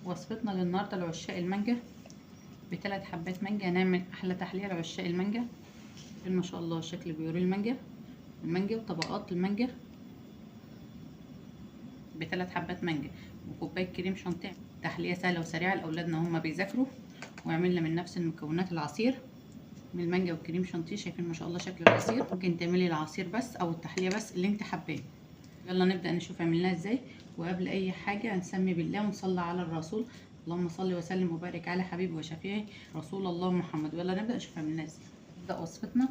وصفتنا للنهاردة لعشاق المانجا بثلاث حبات مانجا هنعمل احلى تحلية لعشاق المانجا. ما شاء الله شكل بيوري المانجا وطبقات المانجا بثلاث حبات مانجا وكوبايه كريم شانتيه. تحلية سهلة وسريعة لاولادنا هما بيذاكروا، وعملنا من نفس المكونات العصير من المانجا والكريم شانتيه. شايفين ما شاء الله شكل العصير. ممكن تعملي العصير بس او التحلية بس اللي انت حباه. يلا نبدا نشوف عملناها ازاي. وقبل اي حاجة هنسمي بالله ونصلي على الرسول، اللهم صل وسلم وبارك على حبيبي وشفيعي رسول الله محمد. يلا نبدا نشوف عملناها ازاي. نبدا وصفتنا.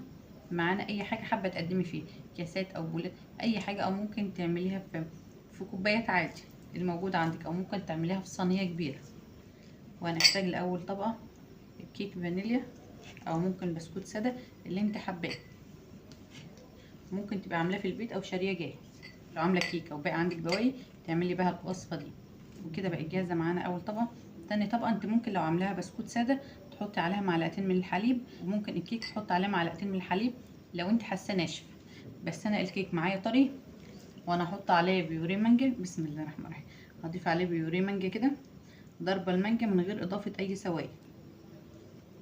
معانا اي حاجة حابة تقدمي فيه، كاسات او بولات اي حاجة، او ممكن تعمليها في كوبايات عادي الموجود عندك، او ممكن تعمليها في صينية كبيرة. وهنحتاج لاول طبقه الكيك فانيليا او ممكن بسكوت ساده اللي انت حباه. ممكن تبقى عاملاه في البيت او شاريه جاهز. لو عامله كيكة وباقي عندك بواقي تعملي بها الوصفة دي. وكده بقت جاهزة معانا اول طبقه. تاني طبقه انت ممكن لو عاملاها بسكوت ساده تحطي عليها معلقتين من الحليب، وممكن الكيك تحطي عليه معلقتين من الحليب لو انت حاساه ناشف. بس انا الكيك معايا طري، وانا هحط عليه بيوريه مانجا. بسم الله الرحمن الرحيم. هضيف عليه بيوريه مانجا كده، ضربه المانجا من غير اضافه اي سوائل،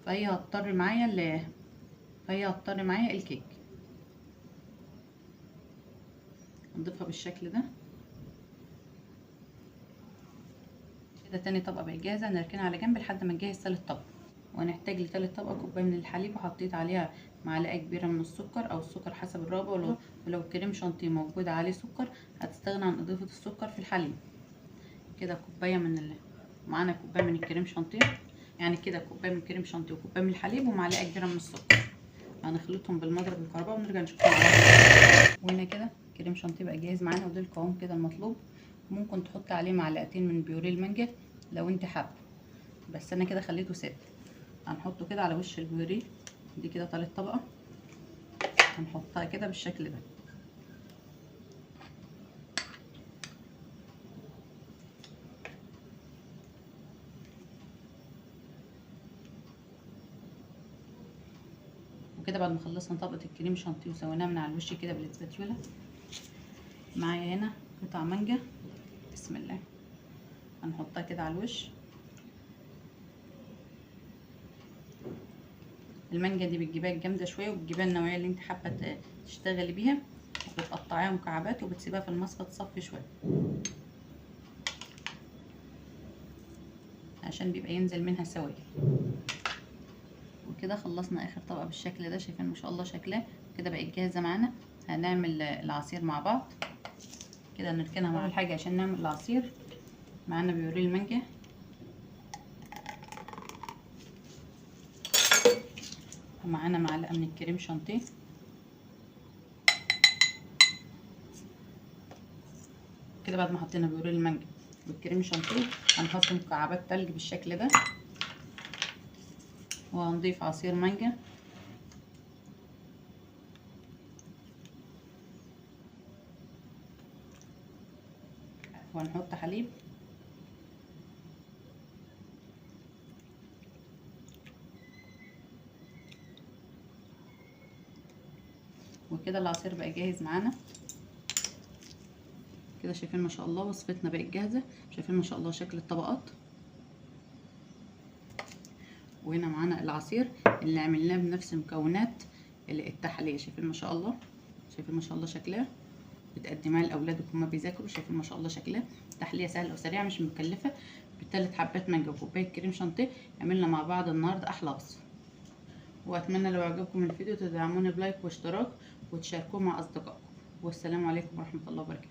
فهي هتطري معايا الكيك. نضيفها بالشكل ده كده. تاني طبقه بقت جاهزة، نركنها على جنب لحد ما نجهز تالت طبقه. وهنحتاج لتالت طبقه كوباية من الحليب، وحطيت عليها معلقه كبيرة من السكر او السكر حسب الرغبة. ولو كريم شانتيه موجود عليه سكر هتستغنى عن اضافه السكر في الحليب. كده كوباية من معانا كوباية من الكريم شانتيه، يعني كده كوباية من الكريم شانتيه وكوبايه من الحليب ومعلقة كبيرة من السكر. هنخلطهم بالمضرب الكهرباء ونرجع نشوفهم. وهنا كده كريم شانتيه بقى جاهز معانا، وده القوام كده المطلوب. ممكن تحط عليه معلقتين من بيوريه المانجا لو انت حابة، بس انا كده خليته ساده. هنحطه كده على وش البيوريه دي كده تالت طبقه، هنحطها كده بالشكل ده. وكده بعد ما خلصنا طبقه الكريم شانتيه وسويناها من على الوش كده بالاسباتيولا، معايا هنا قطع مانجا. بسم الله. هنحطها كده على الوش. المانجا دي بتجيبها جامدة شوية، وبتجيبها النوعية اللي انت حابة تشتغلي بيها، وبتقطعيها مكعبات وبتسيبها في المصفى تصفي شوية عشان بيبقى ينزل منها سوائل. وكده خلصنا اخر طبقه بالشكل ده. شايفين ما شاء الله شكلها كده بقت جاهزة معانا. هنعمل العصير مع بعض كده، نركنها مع الحاجة عشان نعمل العصير. معانا بيوريه المانجا، ومعانا معلقه من الكريم شانتيه، كده بعد ما حطينا بيوريه المانجا والكريم شانتيه هنحط مكعبات تلج بالشكل ده، وهنضيف عصير مانجا، وهنحط حليب، وكده العصير بقى جاهز معانا. كده شايفين ما شاء الله وصفتنا بقت جاهزة. شايفين ما شاء الله شكل الطبقات. وهنا معانا العصير اللي عملناه بنفس مكونات التحلية. شايفين ما شاء الله، شايفين ما شاء الله شكلها. بتقدمها لاولادك وهما بيذاكروا. شايفين ما شاء الله شكلها. تحلية سهلة وسريعة مش مكلفة، بثلاث حبات مانجا وكوبايه كريم شانتيه. عملنا مع بعض النهارده احلى وصفه. واتمنى لو عجبكم الفيديو تدعموني بلايك واشتراك وتشاركوه مع اصدقائكم. والسلام عليكم ورحمة الله وبركاته.